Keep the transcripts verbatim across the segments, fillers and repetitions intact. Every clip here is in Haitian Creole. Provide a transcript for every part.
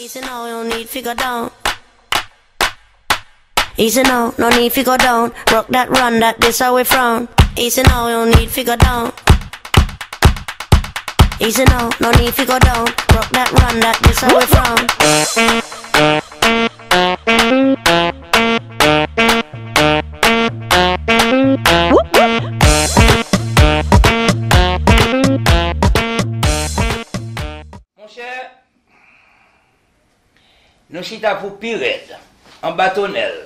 Easy now, no need fi go down. Easy now, no need fi go down. Rock that, run that, this how we frown. Easy now, no need fi go down. Easy now, no need fi go down. Rock that, run that, this how we frown. Monchè, nou chita pou pi rèd, anba tonèl.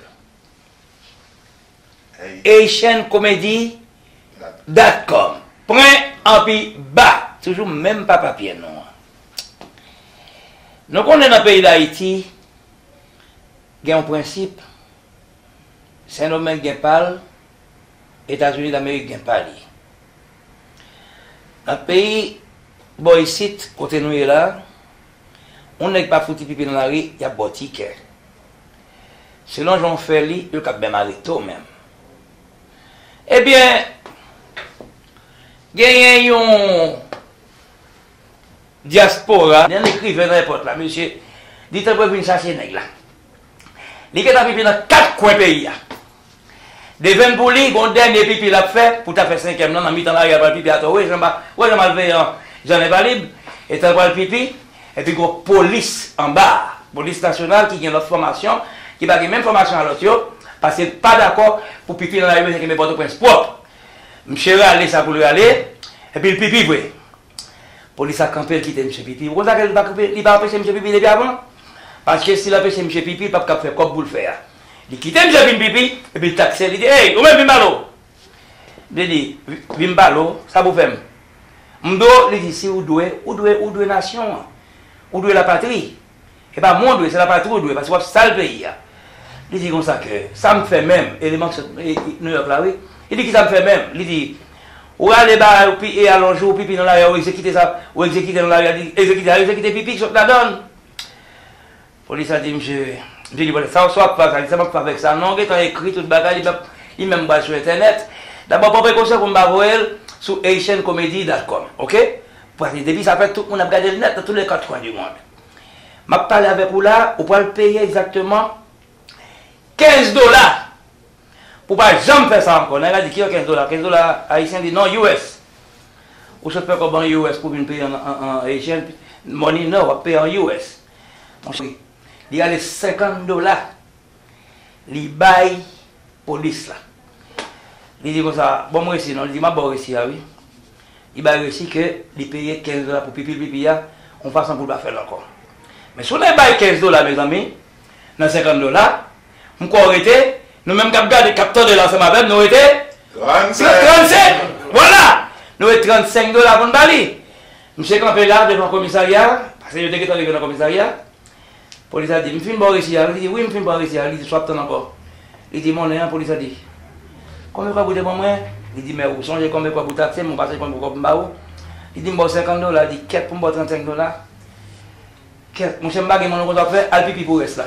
Hey. Haitian Comedy dot com. Pwen anpi ba. Toujou menm papa pyè nou an. Nou konnen nan peyi Dayiti, gen yon prensip. Sendomeng gen pa l, Etazini Damerik gen pa li. Nan peyi bò isit, kote nou ye la, yon nèg pa fouti pipi nan lari, y ap ba w tikè. Selon jan w fè li, yo kab menm arete w menm. Ebyen, genyen yon dyaspora, yon ekriven nan èpòt la, mesye, li te dwe vin chache nèg la. Li gentan pipi nan kat kwen peyi a. Devenn pou li, gon dènye pipi l ap fè, pou ta fè senkyèm nan, nan mitan lari a pral pipi atò. Wè jan ba, wè jan malveyan, jan envalib, etan l pral pipi, epi gon polis anba a. Polis nasyonal ki gen lòt fòmasyon, ki pa gen menm fòmasyon a lòt yo, paske l pa dakò pou pipi nan lari, mesye kenbe Pòtoprens pwòp. Misye rale sa pou l rale, epi l pipi vre. Polis la kanpe, l kite misye pipi. Ou konn sa ke li pa kanpe, li pa anpeche misye pipi depi avan? Paske si l anpeche misye pipi, li p ap kab fè kòb pou l fè a. Li kite misye vin pipi, epi l takse, li di, "Ey, ou menm vin pale w." Li di, "Vin pale w, sa pou fè m?" "M dwe w," li di, "si w dwe, ou dwe, ou dwe nasyon an. Ou dwe lapatri." E pa mwen w dwe, se lapatri w dwe, paske w ap sal peyi a. Li di konsa ke, "Sa m fè menm?" Eleman ki sot, e, e, New York la, wi. Li di, "Ki sa m fè menm?" Li di, "Ou rale ba, ou pi, e alonje, ou pipi nan lari a, ou egzekite sa, ou egzekite nan lari a, li egzekite, egzekite pipi ki sot ladan l." Polis la di, "Misye," misye di, "Bon, sa w, sa w ap fè sa, li sa m ap fè avèk sa." Non, gentan ekri tout bagay, li p ap, li menm pral sou entènèt. Dabò, pran prekosyon pou m pa voye l sou Haitian Comedy dot com, oke? Paske depi sa fèt, tout moun ap gade l nèt nan tous les quatre coins du monde. M ap pale avèk ou la, ou pral peye egzakteman kenz dola pou pa janm fè sa ankò. Nèg la di, "Ki yo kenz dola?" Kenz dola ayisyen, di, "Non, U S." Ou sot fè kòb an U S pou vin peye an, an, an Haitian money? Non, w ap peye an U S. Monchè, li rale senkant dola. Li bay polis la. Li di konsa, "Ban m resi non." Li di, "M ap ba w resi a, wi." Li bay resi ke li peye kenz dola pou pipi l pipi a, yon fason pou l pa fè l ankò. Men si w bay kenz dola, mezanmi, nan senkant dola, m kwè w rete, nou menm k ap gade, k ap tande la ansanm avè m, nou rete trannsenk. Trannsenk. Vwala! Nou rete trannsenk dola pou n ba li. Misye kanpe la devan komisarya, paske yo te gentan rive nan komisarya. Polis la di, "M fin ba w resi a?" Li di, "Wi, m fin ba w resi a." Li di, "Sa w ap tann ankò?" Li di, "Monnen an." Polis la di, "Konbyen kòb ou te ban mwen?" Li di, "Men ou sonje konbyen kòb ou takse m, ou pa sonje konbyen kòb m ba ou?" Li di, "M ba w senkant dola." Li di, "Kèt, pou m ba w trannsenk dola? Kèt, monchè, m pa gen monnen konsa w ap fè, al pipi pou rès la."